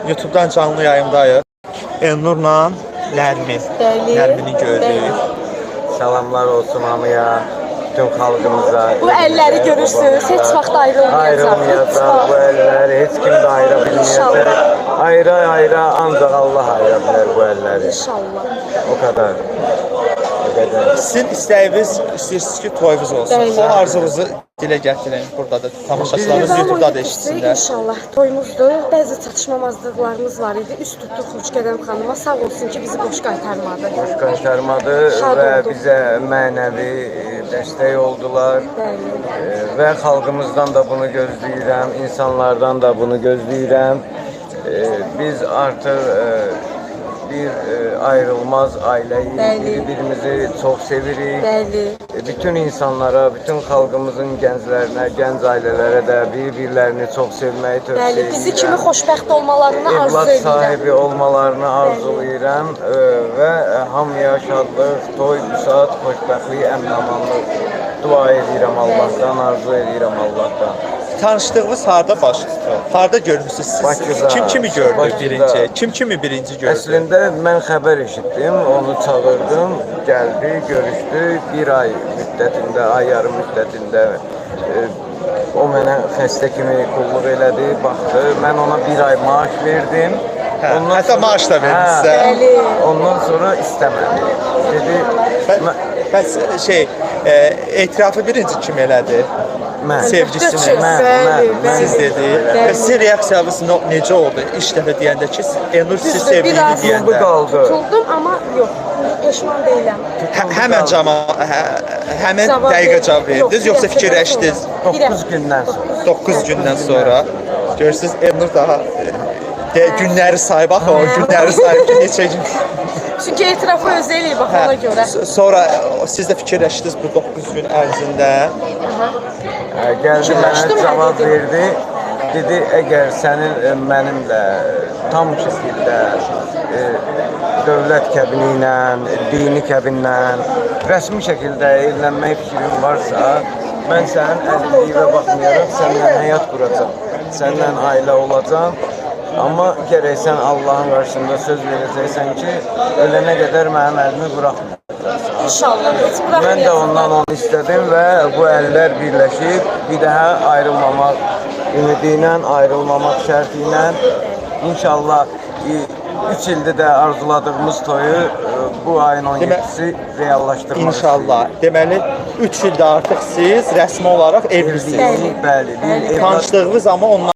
YouTube-dan canlı yayımdayıq. Elnurla Nərmin. Bəli. Nərmini gördük. Bəli. Salamlar olsun hamıya, bütün xalqımıza. Bu əlləri evimizə, görürsünüz, heç obamıza. vaxt ayrılmayacaq. Ayrılmayacaq Heç vaxt. bu əllər, heç kim də ayıra bilməyəcək. İnşallah. Ayıra-ayıra ancaq Allah ayıra bilər bu əlləri. İnşallah. O kadar. O qədər. Sizin istəyiniz, istəyirsiniz ki, toyunuz olsun. Bəli. O arzunuzu dilə gətirin burada da tamaşaçılarımız Fevralın YouTube-da da 17-si eşitsinlər. İnşallah toyumuzdur. Bəzi çatışmamazlıqlarımız var idi. Üst tutduq Xoşqədəm xanıma. Sağ olsun ki, bizi boş qaytarmadı. Boş qaytarmadı Şad və olduq. bizə mənəvi dəstək oldular. Bəli. Və xalqımızdan da bunu gözləyirəm, insanlardan da bunu gözləyirəm. Biz artıq bir ayrılmaz ailəyik, Bəli. bir-birimizi çox sevirik. Bəli. Bütün insanlara, bütün xalqımızın gənclərinə, gənc ailələrə də bir-birlərini çox sevməyi tövsiyə Bəli, bizi edirəm. kimi xoşbəxt olmalarını arzu Evlad edirəm. sahibi olmalarını arzulayıram və hamıya şadlıq, toy, büsat, xoşbəxtlik, əmin-amanlıq dua edirəm Allahdan, arzu edirəm Allahdan. Tanışdığınız harda baş tutdu? Harda görmüsünüz siz? Bakıda. Kim kimi gördü Bakıda. birinci? Kim kimi birinci gördü? Əslində mən xəbər eşitdim, onu çağırdım, gəldi, görüşdü. Bir ay müddətində, ay yarım müddətində o mənə xəstə kimi qulluq elədi, baxdı. Mən ona bir ay maaş verdim. Hə, hətta maaş da verdi sizə. Bəli. Ondan sonra istəmədi. Dedi, Bə- Bəs şey, etirafı birinci kim elədi? Mən. Sevgisini. Mən, Bəli, mən, bəli. Siz dedi. Bəli. Və sizin reaksiyanız necə oldu? İlk dəfə deyəndə ki, Elnur sizi Düzdür, sevdiyini biraz- Tutuldu deyəndə. qaldı. Tutuldum amma yox, peşman deyiləm. Həmən cama, həmin Cavab dəqiqə verdim. cavab verdiniz, Yox, yoxsa bir həftədən fikirləşdiniz? sonra. Bir 9 həftə. gündən sonra. 9 gündən sonra. Görürsüz, Elnur daha günləri sayıb axı, o günləri sayıb ki, neçə gün. Çünki etirafı özü eləyib bax ona görə. Sonra siz də fikirləşdiniz bu 9 gün ərzində. Gəldi mənə Fikirləşdim, hə, cavab dedim. verdi. Dedi, əgər sənin mənimlə tam şəkildə dövlət kəbini ilə, dini kəbinlə rəsmi şəkildə evlənmək fikrin varsa, mən sənin əlilliyinə baxmayaraq səninlə həyat quracam. Səninlə ailə olacam. Amma gərək sən Allahın qarşısında söz verəcəksən ki, ölənə qədər mənim əlimi buraxmayacaqsan. İnşallah heç Mən də buraxmayacaqlar. ondan onu istədim və bu əllər birləşib bir daha ayrılmamaq ümidi ilə, ayrılmamaq şərti ilə inşallah 3 ildir də arzuladığımız toyu bu ayın 17-si reallaşdırmaq İnşallah. Deməli 3 ildir artıq siz rəsmi olaraq evlisiniz. istəyirik. Bəli, bir evlad Tanışdığınız amma ondan